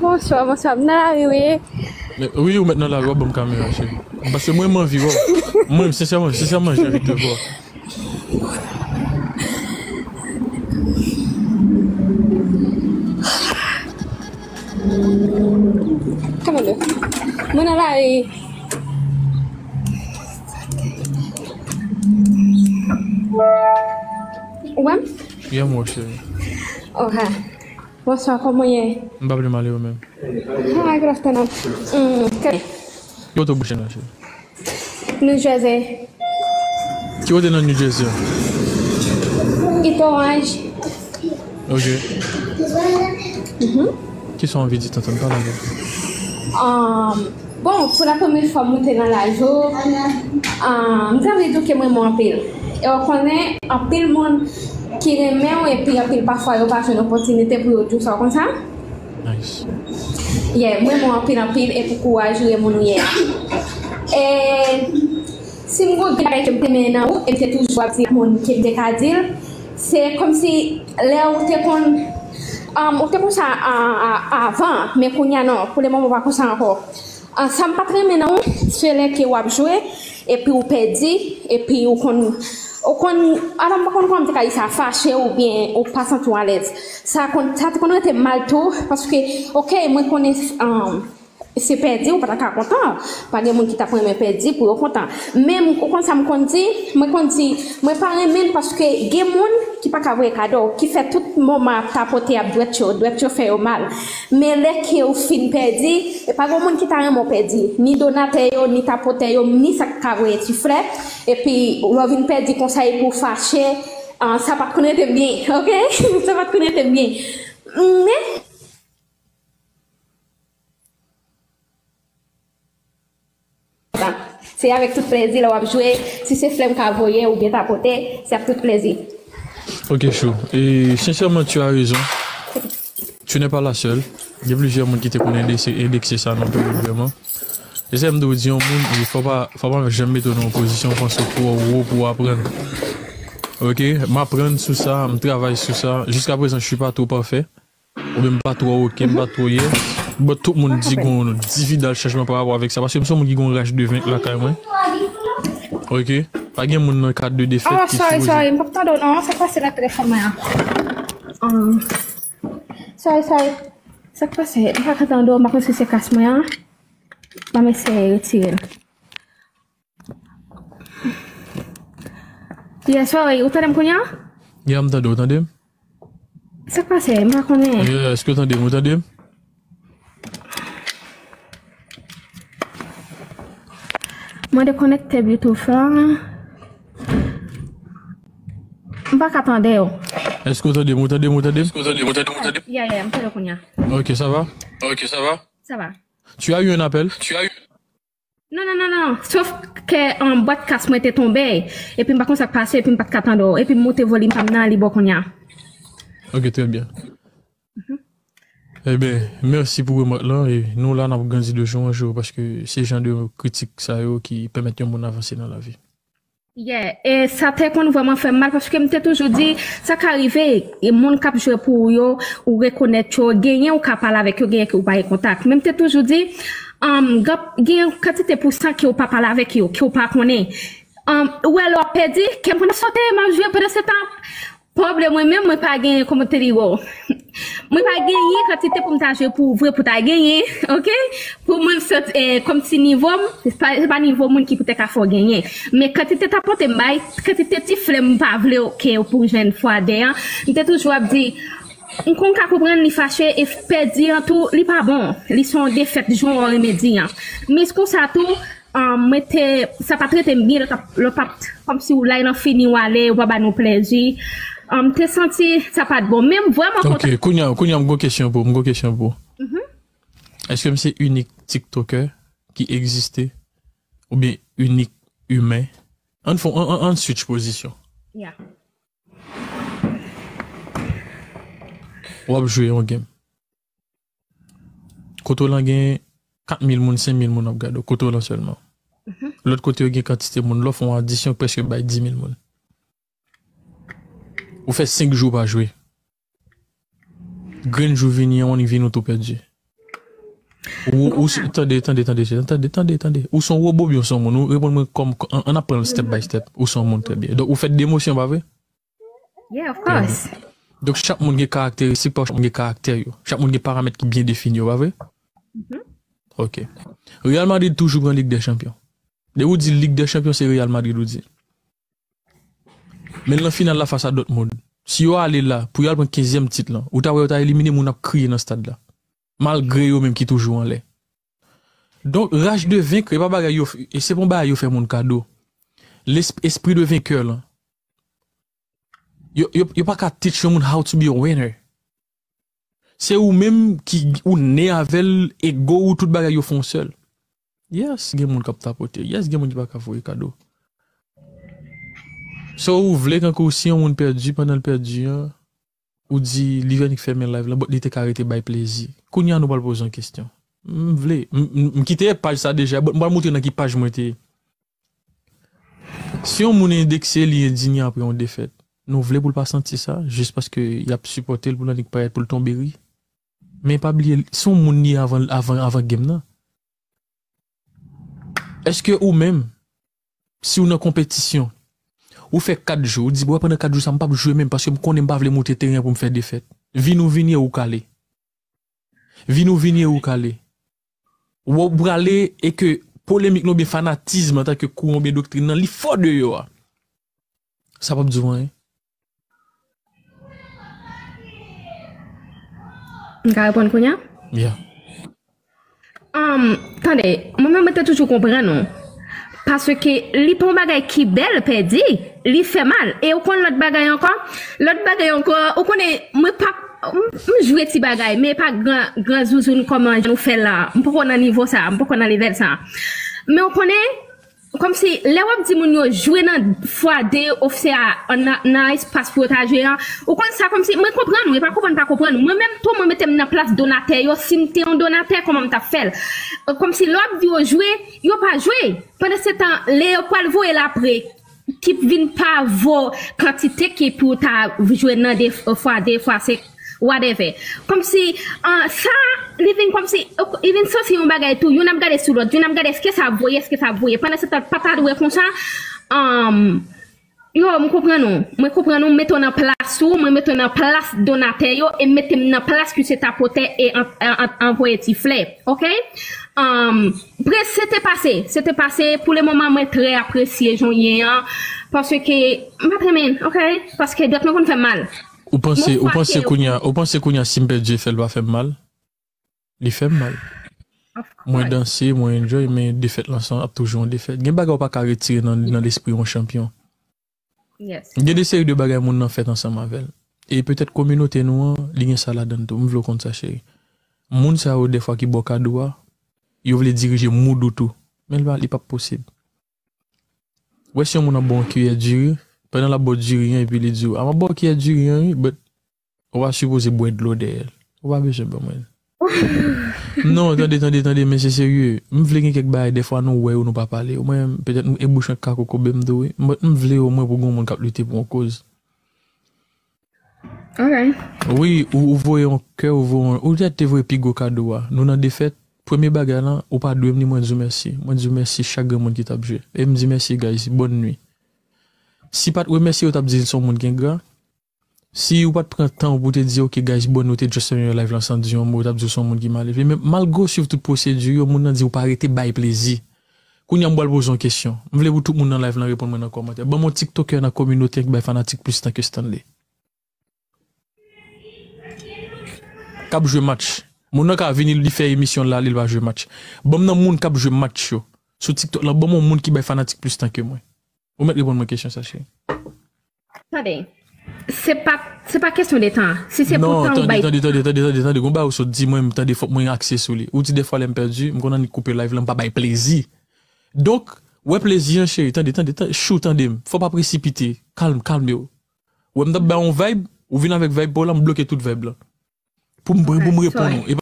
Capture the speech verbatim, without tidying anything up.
Bonswa, bonswa. M nan lari, wi. Men, wi, ou mèt nan lari, w ap ban m kamera, cheri. Paske mwen, m anvi wè w. Mwen, sensèman, sensèman, jan rit de vwa. Kòman nou? Mwen nan lari. Ou wè m? Yeah, m wè w, cheri. Ok. Bonswa, kòman w ye? M pa pli mal, e ou menm? Ah, good afternoon. Mm, ok. Ki kote w bouche nan, cheri? New Jersey. Ki kote nan New Jersey? East Orange. Ok. Mhm. Kisa w anvi di, tantann? Pale avè m. Um, bon, pou la premye fwa m moute nan laj ou, um, m te anvi di w ke mwen renmen w anpil. E w konnen, anpil moun ki renmen w, epi anpil pafwa yo pa jwenn opòtinite pou yo di w sa, w konn sa? Nice. Yeah, mwen renmen w anpil, anpil, e pou kouraj ou e moun ou ye a. E si m gon bagay ke m te renmen nan ou, e m te toujou ap di moun ke m te ka di l, se kòmsi lè ou te konn, um, ou te konsa a, a, avan, men kounye a non, pou le moman ou pa konsa ankò. Ah, sa m pa t renmen nan ou, se lè ke w ap jwe, epi ou pèdi, epi ou konn, ou konn, alò m pa konn kòman m te ka di sa, fache oubyen ou pa santi w alèz. Sa konn, sa te konn rete mal tou, paske, ok, mwen konnen, um, se pèdi, ou pa ta ka kontan. Pa gen moun ki t ap renmen pèdi pou yo kontan. Men, m, ou konn sa m konn di? Mwen konn di, mwen pa renmen l paske gen moun ki pa ka voye kado, ki fè tout moman ap tapote ap dwèt yo, dwèt yo fè yo mal. Men lè ke ou fin pèdi, e pa gen moun ki ta renmen w pèdi. Ni donatè yo, ni tapotè yo, ni sa k ka voye ti flè. Epi, lè w vin pèdi konsa, epi w fache, ah, sa pa t konn rete byen, ok? Sa pa t konn rete byen. Men, Se avèk tout plèzi lè w ap jwe. Si se flè m ka voye oubyen tapote, se ak tout plèzi. Ok, Chou. E, sensèman, tu as raison. Tu n'es pas la seule. Gen plizyè moun ki te konn endekse, endekse sa nan peryòd vrèman. E sa m te di yon moun, e fò pa, fò pa janm mete w nan yon pozisyon w panse w twò wo pou w aprann. Ok? M aprann sou sa, m travay sou sa. Jiska prezan, je suis pas trop parfait. Oubyen m pa twò ok, m pa twò yè. But tout moun di gon dividal chanjman pa rapò avèk sa. Paske m se yon moun ki gon raj de venk lakay mwen. Ok? Pa gen moun nan kad de defèt ki sipoze. Oh, sorry, sorry. M p ap tande w non. Sa k pase nan telefòn mwen an? Um, sorry, sorry. Sa k pase? M pa ka tande w. M pa konn si se kas mwen an. Ban m eseye retire l. Yeah, sorry, ou tande m kounye a? Yeah, m tande w, tande m? Sa k pase? M pa konnen. Yeah, èske w tande m? Ou tande m? Mwen dekonekte Bluetooth la. M pa ka tande w. Èske w tande m? Ou tande m? Ou tande m? Èske w tande m? Ou tande m? Ou tande m? Yeah, yeah, m tande w kounye a. Ok, ça va? Ok, ça va? Ça va. Tu as eu un appel? Tu as eu Non, non, non, non. Sof ke, um, bwat kas mwen te tonbe. Epi m pa konn sa k pase, epi m pa t ka tande w. Epi m moute volim pa m nan, li bon kounye a. Ok, très bien. Ebyen, mèsi pou remak lan. E nou la, n ap grandi de jou an jou, paske se jan de kritik sa yo ki pèmèt yon moun avanse nan lavi. Yeah, e sa te konn vrèman fè m mal, paske m te toujou di, sa ka rive, e moun k ap jwe pou ou yo, ou rekonèt yo, genyen ou ka pale avèk yo, genyen ke ou pa gen kontak. Men m te toujou di, um, gen, gen kantite pousan ke ou pa pale avèk yo, ke ou pa konnen. Um, ou wè lè w ap pèdi, kè m konn sote, m ap jwe pandan se tan. Pwoblèm mwen menm, mwen pa gen, kòman te di w, mwen pa genyen kantite pou m ta jwe pou vre pou ta genyen, ok? Pou mwen, se, eh, kòmsi nivo m, se pa, se pa nivo moun ki poutèt ka fè w genyen. Men kantite tapote m bay, kantite ti flè m pa vle ke w pou jwenn fwa de an, m te toujou ap di, m konn ka konprann li fache e pèdi an tou, li pa bon. Li se yon defèt, jan w renmen di an. Men se konsa tou, Ah, mwen te, sa pa t rete m byen, lè w t ap, lè w p ap, kòmsi w la nan fini w ale, ou pa ba nou plezi. Ah, m te santi sa pa t bon. Men m vrèman kontan. Ok, kounye a, kounye a, m gon kesyon pou ou, m gon kesyon pou ou. Mhm. Èske m se inik TikToker ki egziste? Oubyen inik imen? Ann fon, ann, ann, ann switch pozisyon. Yeah. W ap jwe yon game. Kote w lan gen kat mil moun, senk mil moun ap gade w. Kote w lan sèlman. Mhm. Lòt kote yo gen kantite moun. Lè w fè yon adisyon, prèske bay dis mil moun. Ou fè senk jou w pa jwe. Grenn jou vini an, ou vin ou tou pèdi. Ou, ou, tande, tande, tande, tande, tande, tande. Ou se yon wobo byen, ou se yon moun. Ou reponn mwen kòm, an, an ap pran l step by step. Ou se yon moun trè byen. Donk, ou fèt de emosyon, pa vre? Yeah, of course. Donk, chak moun gen karakteristik pa yo, chak moun gen karaktè yo. Chak moun gen paramèt ki byen defini yo, pa vre? Ok. Real Madrid toujou pran Lig dè Chanpyon. Depi ou di Lig dè Chanpyon, se Real Madrid ou di. Men nan final la fas a Dortmund. Si yo ale la, pou yo al pran kenzyèm tit lan, ou ta wè yo ta elimine moun ap kriye nan stad la. Malgre yo menm ki toujou anlè. Donk, raj de venkè, e pa bagay yo, e se pa yon bagay yo fè moun kado. Lesp-, espri de venkè lan. Yo, yo, yo pa ka teach yon moun how to be a winner. Se ou menm ki ou ne avè l, ego ou, tout bagay yo fè yon sèl. Yes, gen moun k ap tapote. Yes, gen moun ki pa ka voye kado. So, ou vle kankou si yon moun pèdi, pandan l pèdi an, ou di li vin fèmen live lan, but li te ka rete bay plezi. Kounye a nou pral poze yon kesyon. M vle, m, m, m kite paj sa deja, but m pral moutre nan ki paj mwen te ye. Si yon moun endekse, li endinye apre yon defèt, nou vle pou l pa santi sa, jis paske y ap sipòte l pou l annik parèt pou l tonbe ri. Men pa bliye, se yon moun li ye avan, avan, avan game nan. Èske ou menm, si w nan konpetisyon, ou fè kat jou, ou di, "Bwè, pandan kat jou sa, m p ap jwe menm paske m konnen m pa vle monte teren an pou m fè defèt." Vin ou vini e ou kale. Vin ou vini e ou kale. Ou prale e ke polemik lan oubyen fanatizm antanke kouran oubyen doktrin nan, li fò deyò a. Sa p ap di w anyen. M ka reponn kounye a? Yeah. Um, tande, mwen menm mwen te toujou konprann ou. Paske li pa yon bagay ki bèl pèdi, li fè mal. E ou konn lòt bagay ankò? Lòt bagay ankò, ou konnen, mwen pa, m, m jwe ti bagay, men pa gran, gran zouzoun kòman jan nou fè la. M poko nan nivo sa, m poko nan level sa. Men ou konnen, kòmsi, lè w ap di moun yo jwe nan fwa de ofsè a, nan, nan espas pou yo ta jwe an, ou konn sa kòmsi, mwen konprann ou, e pa konprann, pa konprann. Mwen menm tou, mwen mete m nan plas donatè yo, si m te yon donatè, kòman m t ap fè l? Kòmsi, lè w ap di yo jwe, yo pa jwe. Pandan se tan, lè yo pral voye l apre, ki vin pa vo kantite ki pou ta jwe nan de fwa, de fwa, se whatever. Kòmsi, ah, sa, li vin kòmsi, li vin santi yon bagay tou. Youn ap gade sou lòt, youn ap gade èske sa ap voye, èske sa ap voye. Pandan se tan, pa ta dwe konsa. Um, yo, m konprann ou. Mwen konprann ou, m mete w nan plas ou, mwen mete w nan plas donatè yo, e m mete m nan plas ki se tapotè e an, an, an, anvoye ti flè. Ok? Um, pre, se te pase, se te pase. Pou le moman, mwen trè apresye jan w ye an. Paske, m pa t renmen, ok? Paske dwèt mwen konn fè m mal. Ou panse, ou panse kounye a, ou panse kounye a si m pèdi e fè l pa fè m mal? Li fè m mal. Mwen danse, mwen enjoy, men defèt lan san ap toujou yon defèt. Gen bagay ou pa ka retire nan, nan lespri yon chanpyon. Gen de seri de bagay moun nan fèt ansanm avè l. E petèt kominote nou an, li gen sa ladan l tou. M vle w konn sa, cheri. Moun sa yo, dèfwa, ki ba w kado a, yo vle dirije mood ou tou. Men l pa, li p ap posib. Ou wè si yon moun ap ba w yon kiyè diri, pandan l ap ba w diri an, epi li di w, "A, m ap ba w kiyè diri an, wi, but ou pa sipoze bwè dlo dèyè l." Ou pa bezwen ban mwen l. Non, tande, tande, tande, men se serye. M vle gen kèk bagay, dèfwa nou wè yo, nou pa pale. Omwen, petèt, e bouch an ka kokobe m tou, wi. But m vle omwen pou gen yon moun k ap lite pou yon koz. Ok. Wi, ou, ou voye yon kè, ou voye yon, ou te, te voye pi gwo kado a. Nou nan defèt, premye bagay lan, ou pa dwe m ni mwen di w mèsi. Mwen di w mèsi chak grenn moun ki t ap jwe. E m di mèsi, guys, bòn nwi. Si pa t remèsye, yo t ap di l se yon moun ki engra. Si ou pa t pran tan w pou te di, "Ok, guys, bòn nwi," ou te just fèmen live lan san di yon mo, yo t ap di w se yon moun ki malelve. Men malgre w swiv tout pwosedi yo, moun nan di w pa rete bay plezi. Kounye a, m pral poze yon kesyon. M vle pou tout moun nan live lan reponn mwen nan kòmantè. Ban m yon TikToker nan kominote ki bay fanatik plis tan ke Stanley. K ap jwe match. Moun nan ka vini, li fè emisyon la, li pa jwe match. Ban m nan moun k ap jwe match yo. Sou TikTok lan, ban m yon moun ki bay fanatik plis tan ke mwen. Ou mèt reponn mwen kesyon sa, cheri. Tande. Se pa, se pa kesyon de tan. Si se pou tan ou bay. Non, tande, tande, tande, tande, tande, tande. Gon bagay ou sot di mwen, m tande fòk mwen akse sou li. Ou di dèfwa lè m pèdi, m konn annik koupe live lan, m pa bay plezi. Donk, wè plezi an, cheri, tande, tande, tande, chou, tande m. Fò pa presipite. Kalm, kalme w. Ou wè m t ap bay yon vibe, ou vin avèk vibe pa w la, m bloke tout vibe lan. Pou m, pou m reponn ou. E